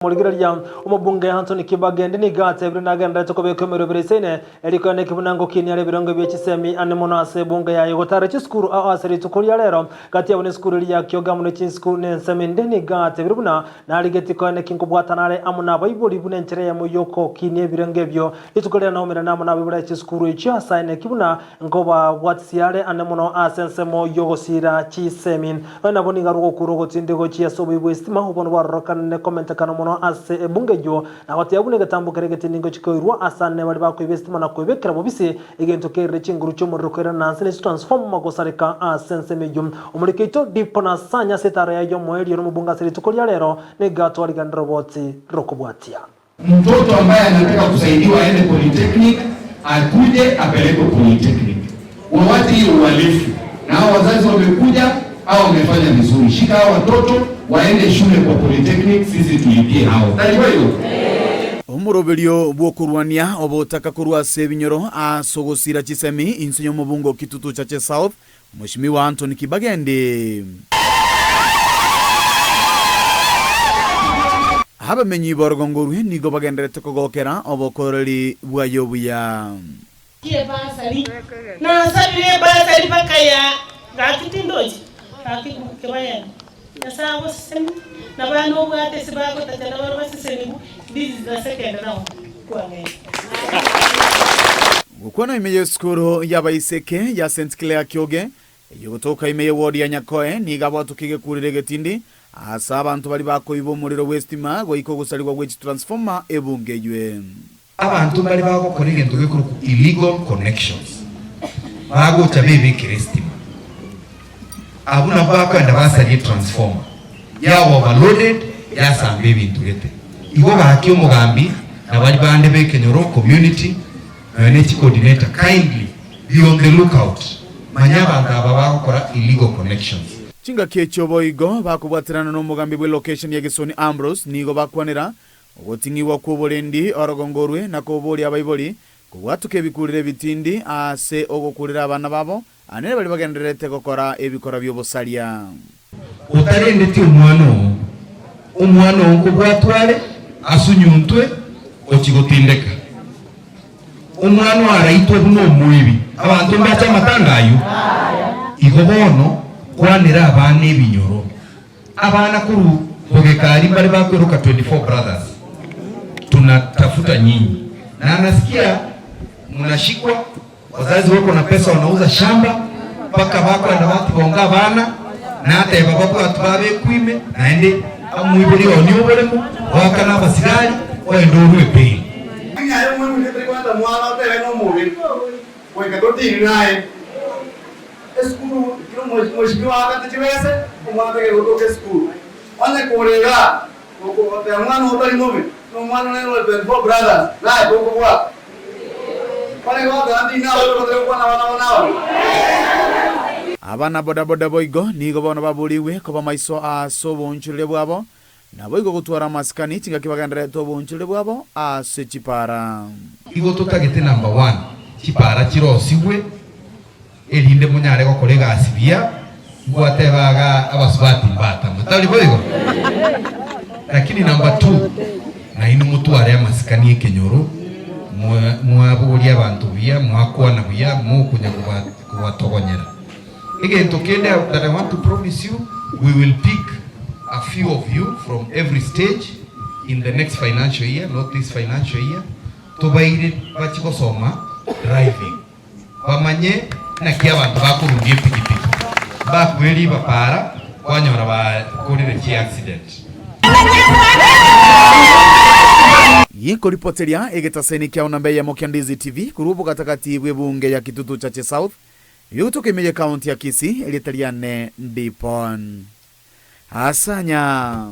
Morigereria, omobunge Anthony Kibagendi nigo atebire nagendererete kobeka emeroberi eseine erio koeneki buna ngokinia are ebirengo bie chisemi ane mono ase ebunge yaye gotara chisukuru ao ase rituko ria rero gati yabo nesukuru eria ya Kioga amo ne chinsuku ne ensemo ende nigo atebire buna narigetie koeneki nkobwatana are amo nabaibori buna enchera eyemo yokokinia ebirengo ebio rituko riria naumerane amo nabaibori aye chisukuru echio ase aeneki buna Nkobabwatisia are ane mono ase ensemo y'ogosiira chisemi. Nonya nabo nigo arwe gokuura ogotindi gochia ase oboyia bw'esitima, obwo bwarorokanire komentekana mono ase ebunga eyio, na goteba buna egetambo keria egetindi ngochia koirwa ase ane baria bakoiba esitima na koebekera bobisi, egento kerire chinguru chi'omorero koirana inse ne chitransformer gosareka ase ensemo eyio. Omoriki oito Dipo Nasanya ase etaaro yaye y'omoerio nomobunga ase rituko ria rero, nigo atwariganire roboti rokobwatia. Mtoto ambaye anataka kusaidiwa aende polytechnic akuje apelekwe polytechnic. Wawache hiyo uhalifu. Na hao wazazi wamekuja au wamefanya vizuri. Shika hao watoto waende shule kwa polytechnic, sisi tulipie hao. Tari boigo? Omoroberio bw'okorwania obotaka korwa ase ebinyoro ase ogosira chisemi inse y'omobungo Kitutu Chache South, Mweshimiwa Anthony Kibagendi. Abamenyi b'orogongo orwe nigo bagendererete kogokera obokoreri bwaye obuya. Ki'ebasari, nasabire ebasari mpaka ya gaki tindochi gaki kebayani Nyasae agosesenie na bande obwate ase bagotacha nabaro basesenigwe this is the second round kwang'eire. Gokwana ime y'esukuru y'abaiseke ya St Clair Kioge, eyogotoka ime y'eward ya Nyakoe, nigo abwatokia egekurero egetindi ase abanto baria bakoiba omorero bw'esitima goika ogosarigwa gwe chitransformer ebunge eywe. Abanto mbare bagokora egento gekorokwa illegal connections, bagocha bebekera esitima. Abwo nabwo bakoenda basaria etransformer, yaba overloaded, yasamba ebinto gete. Igo gaki omogambi na baria bande b'ekenyoro, community, nonya ne chicoordinator, kindly be on the lookout, manya abanto aba bagokora illegal connections. Chingaki echio boigo bakobwaterana nomogambi bw'elocation ya Gesoni Ambrose nigo bakwanera Ogoting'igwa kw'oborendi orogongo orwe na koboria abaibori kobwatoka ebikurero ebitindi ase ogokurera abana babo, ane baria bagendererete gokora ebikora bi'obosaria. Otarendeti omwana oo, omwana oo nkobwatwa are, asunyuntwe ochie gotindeka. Omwana oo araitwe buna omoibi, abanto mbache amatanga ayio? Igo bono kwanera abana ebinyoro. Abana korwa bogekari mbare bakweroka 24 brothers tunatafuta nyinyi na nasikia mnashikwa wazazi wako na pesa wanauza shamba mpaka bakoenda batibonga abana nateba babwatu babekwime naende omoibori onie oboremo oakane abasigari oende orue bail. Lakini aye omwebusie tari kwancha mwana otebe ng'a omobe, goika totiri naye. Esukuru ekero mweshimiwa aakate chibese, omwana tagere gotoka esukuru. Onye kore igaa, goteba mwana oo tari mobe, na omwana nere ore 24 brothers, naye tokobwata. Onye goteba ntindi nabaibori batari gokwana abana babo nababe. Abana bodaboda boigo nigo bono baborigwe koba maiso ase oboonchoreria bwabo, naboigo gotwara amasikani chingaki bagendererete oboonchoreria bwabo ase chipara. Igo totagete number one chipara chirosigwe erinde monyare gokora egasi buya, ngwateba iga abasubati mbatama, tari boigo? Lakini number two, nainwe motware amasikani ekenyoro, mwabogoria abanto buya, mwakwana buya, mokonya kobatogonyera. Egento kende that I want to promise you, we will pick a few of you from every stage in the next financial year, not this financial year, tobaire bachie gosoma driving. Bamanye naki abanto bakorundia epigipigi, mbakwe riba para kwanyora bakorire chiaccident. Gekoripoteria egetaseni kiao namba eyemo kia Ndizi TV korwa obogatagati bw'ebunge ya Kitutu Chache South, egotoka ime y'ekaunti ya Kisii, erieta riane Ndipon Asanya.